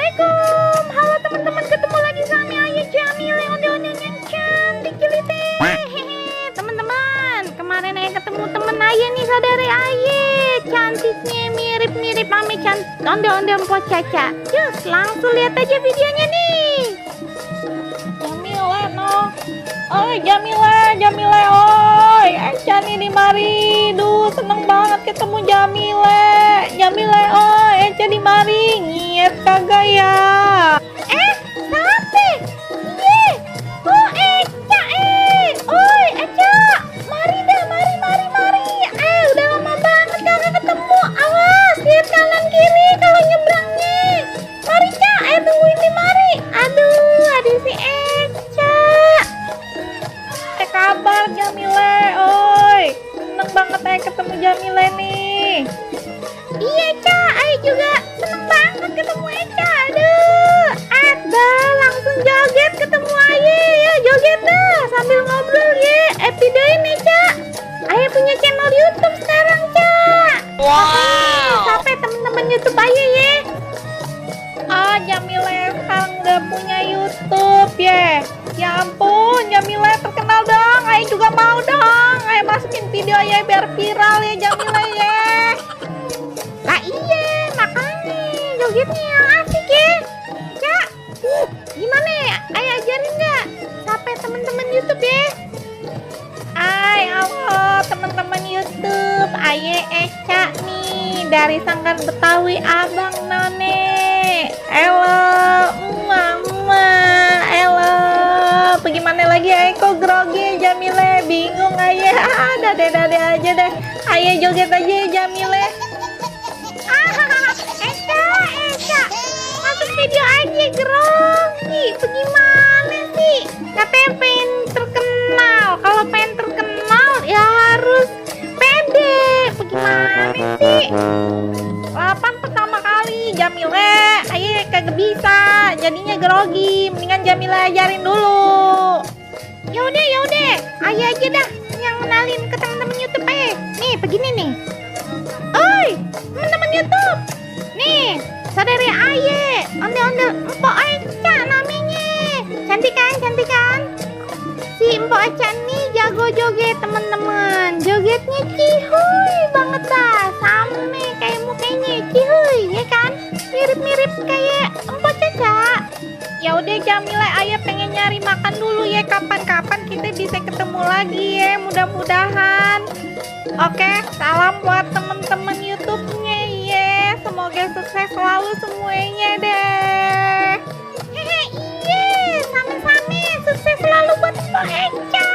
Assalamualaikum. Halo teman-teman, ketemu lagi sama Ayah Jamil yang onde-ondenya yang cantik jelite. Hehehe, teman-teman, kemarin Ayah ketemu temen Ayah nih, saudara Ayah. Cantiknya mirip-mirip sama onde-onde Mpok Caca. Cus, langsung lihat aja videonya nih. Jamile no. Oi Jamile oi. Eca nih di mari. Duh, seneng banget ketemu Jamile oi. Eca di mari. Nyiet kagak ya? Sampai. Iye. Oh, Eca Oi, Eca. Mari dah, mari. Udah lama banget kagak ketemu. Awas, lihat kanan kiri kalau nyebrangnya. Mari, Cak. Tungguin di mari. Aduh si Eca. Kabar Jamile, oi. Seneng banget ketemu Jamile nih. Iya, Eca, juga seneng banget ketemu Eca. Langsung joget ketemu Ayah ya, joget dah sambil ngobrol ya. Videoin Eca. Ayah punya channel YouTube sekarang, Cak. Wow. Sampai temen-temen YouTube Ayah ya. Jamile sekarang udah punya YouTube ya. Ya ampun, Jamile terkenal dong. Ayah juga mau dong. Ayah masukin video Ayah biar viral ya Jamile ya. Lah iya, makanya jogetnya yang asik ya. Cak, gimana ya? Ayah ajarin nggak? Sampai temen-temen YouTube ya. Halo teman-teman YouTube. Ayah Eca nih dari Sanggar Betawi Abang None. Elo, mama, elo. Bagaimana lagi kok grogi Jamile? Bingung Ayah. Dade aja deh. Ayah joget aja ya Jamile. Eca. Masuk video aja grogi. Bagaimana sih? Katanya pengen terkenal. Kalau pengen terkenal ya harus pede. Bagaimana sih? Lapan pertama kali Jamile, Ayah kagak bisa. Jadinya grogi. Mendingan Jamile ajarin dulu. Yaudah. Ayah aja dah yang kenalin ke teman-teman YouTube Ayah. Nih, begini nih. Oi, teman-teman YouTube. Nih, saudari Ayah. Ondel-ondel Mpok Eca namanya. Cantik kan? Si Mpok Eca nih jago joget teman-teman. Jogetnya cihuy banget dah. Sama kayak mukanya cihuy, ya kan? Mirip-mirip kayak Mpok Caca. Ya udah Jamile, Ayah pengen nyari makan dulu ya. Kapan-kapan kita bisa ketemu lagi ya, mudah-mudahan. Oke, salam buat temen-temen YouTube-nya ya. Semoga sukses selalu semuanya deh. Hehe, iya, sama-sama sukses selalu buat Mpok Eca.